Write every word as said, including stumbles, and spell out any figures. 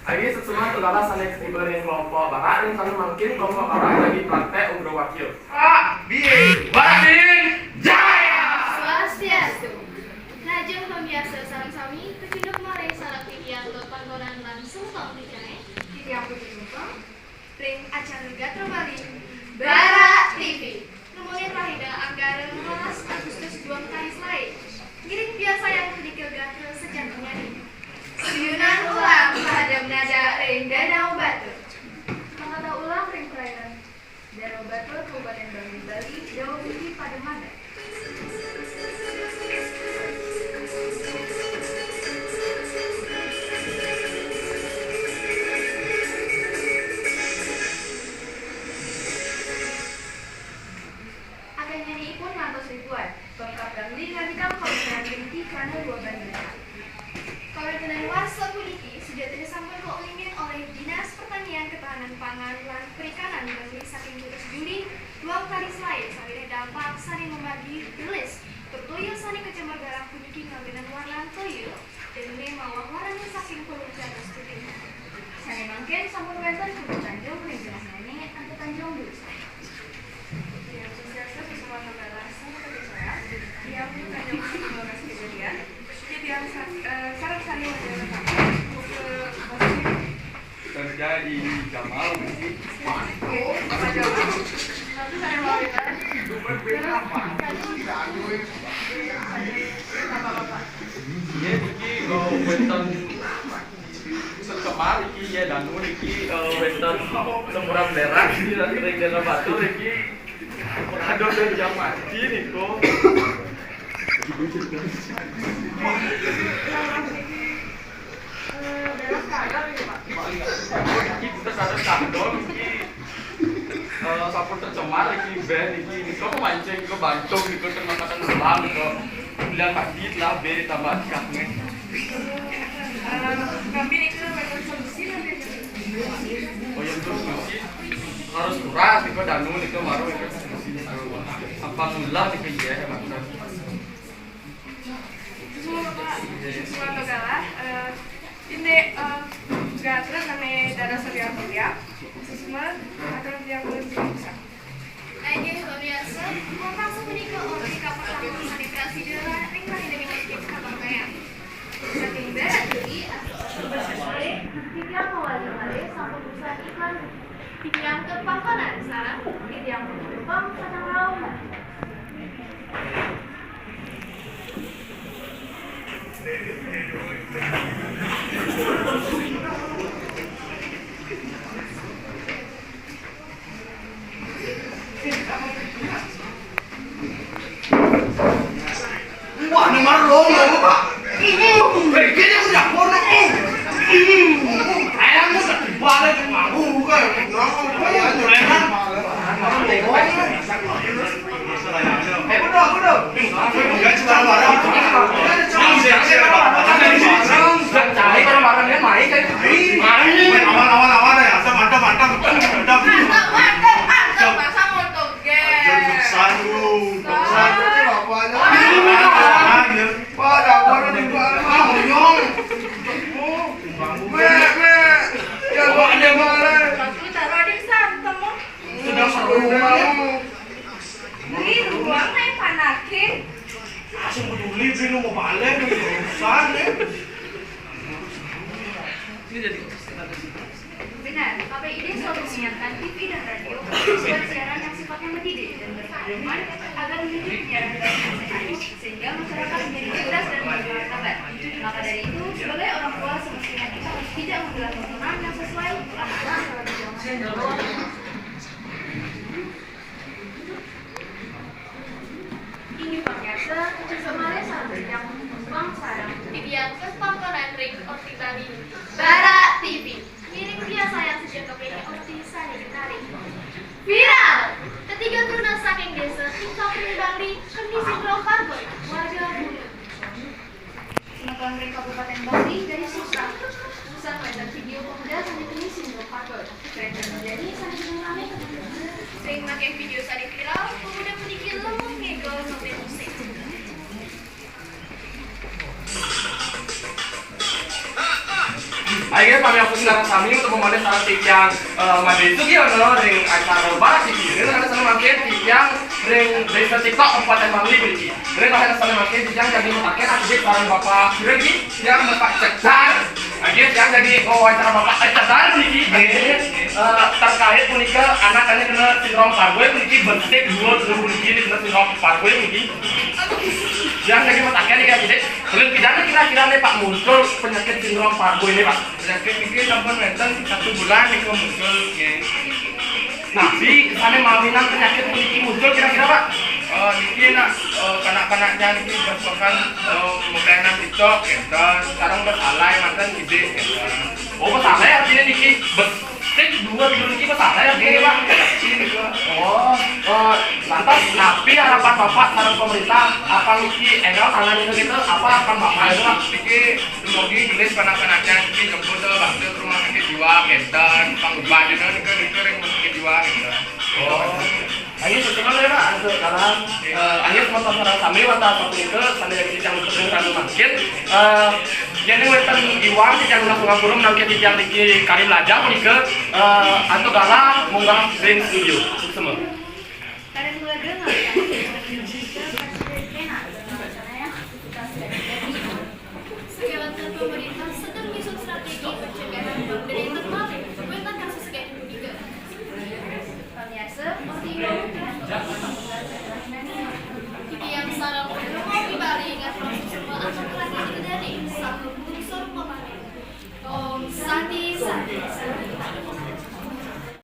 Inggih, sesama saudara sané katiba ring kelompok barat, ring sane mangkin kelompok barat lagi praktek ugra wakil. A, B, Batin Jaya! Swastiastu. Lajeng pamiarsa sareng sami, kacunduk malih sareng titiang Dot Panggonan lan Sumpang Titiangé. Titiang Putri Sumpang. Ring acara Gatra Bali, Bara T V. Nemonin rahina Anggara limolas Agustus duang tali selaé. Ngiring piarsayang punika gatra sejatonnyané. Suyunan ulam padem nada ring Danau Batur. Makata ulam ring perairan Danau Batur, Kabupaten Bangli, Bali, daweg niki padem nada. Akehnyane ipun ngantos ribuan. Pemkab Bangli ngandikang kawentenan puniki krana lueban berkah. Kawentenan warsa puniki sujatiné sampun kauningin olih Dinas Pertanian, Ketahanan Pangan, lan Perikanan Bangli saking tunas Juli duang tali selaé sawiréh dampak sané mamargi gelis tur toya sané kacemar garam puniki ngawinang warnan toya, danuné mawa warnané saking telung atus detik. Sané mangkin sampun wénten Gunung Tanjung ring tengahné, antuk Tanjung Bulu. Tiang sukses, sesama nambah rasa, pakai cara. Tiang punya tanya untuk dua belas kejadian. Jadi tiang sa-, eh, sarang sani wajar. Terjadi di Jamal, mesti. Apa Jamal? Tapi saya mau ya. Iya, niki, eh, wénten Sesama niki, ya, danu niki, eh, wénten semburan belerang di, ring Danau Batur niki. Aduh, udah jam mati niku. Niki kita sadar sadar niki. Eh, sampun tercemar iki, béh niki, nika pemancing, nika bancung, nika termakan ulam, nika pilihan mati lah, bé tambah kangé. Eh, kami nika wénten solusi, nanti. Oh, yang terus solusi harus kuras, nika danu, nika maru, nika solusi, nika. Apa mula nika, iya, ya, maksud. Semua Bapak, semua Bapak lah, eh, ini, eh, gatra nami Dara Surya Mulia, sesama, akan dia belum bisa. Inggih, pamiarsa, wantah sapunika orti kapertama sané prasida ring rahina mangkin kabangkayang. Saking Dara Dwi, asal titiang mawali malih sampun usan iklan, titiang kepapanan sarang, titiang penumpang sareng rauh. Wah, ini mah lo, lo, Pak. Ini, ini udah kono. Ayam udah dibalik, mau buka. Ayo, ayo, ayo. Pak, jangan di mana. Mek, mek. Ya, Pak, ada mana? Taruh di sana, temu. Sudah seru. Beli ruang naik panakin. Asal peduli, beli lu mau balik, nih, urusan, ya. Ini jadi benar, K P I D selalu menyiapkan T V dan radio untuk siaran yang sifatnya mendidik dan berkeadilan agar mendidik penyiaran yang sehat, sehingga masyarakat menjadi cerdas dan bermartabat. Maka dari itu, sebagai orang tua, semestinya kita harus bijak memilah tontonan yang sesuai. Inggih pamiarsa, kacunduk malih sareng titiang Sumpang sareng titiang Panggonan ring Orti Bali, Bara T V. Ngiring piarsayang sejatokipun orti sané ketarik. Viral! Ketiga teruna saking Désa Tingkang Bangli, Keni Sindro Pargon, warga Bulu. Semeton ring Kabupaten Bali, garis susah. Usan wénten video pemuda sané keni sindrom pager. Keren terjadi sané sedang ramé. Sing maké video sané viral, pemuda puniki lemu ngéga ngambil musik. Akhirnya kami aku silakan kami untuk memulai sareng titiang, eh, Made Sugiono ring acara Barak T V. Ini ada sana mangkin titiang ring Desa Tiktok Kabupaten Bangli puniki. Ini ada sana mangkin titiang jadi mataken akidik sareng Bapak Siregi yang Bapak Cetar. Akhirnya titiang jadi wawancara Bapak Cetar puniki. Eh, terkait punika anak ane kena sindrom Fargois puniki, besik dua, dua puniki ini kena sindrom Fargois puniki. Yang jadi mataken iki akidik. Ulun pidana kira-kira nih Pak muncul penyakit sindrom Fargois ini Pak. Penyakit niki sampun wénten satu bulan niku muncul nggih. Napi sane mawinan penyakit puniki muncul kira-kira Pak? Eh, niki nak, eh, kanak-kanaknya niki bes-besan, eh, mekanan TikTok ngénten, sareng bes alay manten idik ngénten. Oh, bes alay artinya niki bes tik dua tidur niki bes alay artinya Pak. Niki, Pak. Oh, eh, lantas napi harapan Bapak sareng pemerintah? Apa niki enggal tangan itu gitu? Apa harapan Bapak itu Pak? Niki Dumugi gelis kanak-kanaknya niki jemput, eh, bakti ke rumah sakit jiwa ngénten, pangubah dina nika nika ring rumah sakit jiwa ngénten. Oh. Ayo sesuai ya Pak, anu dalam, eh, ayo semoga sareng sami wantah sapunika sane yang titiang nutup ring ranu mangkin. Eh, yen wénten iwang titiang nunas ngampura menawi titiang niki kari mlajah punika, eh, antuk galah munggah ring studio. Suksma. Karen Mulaga nggak?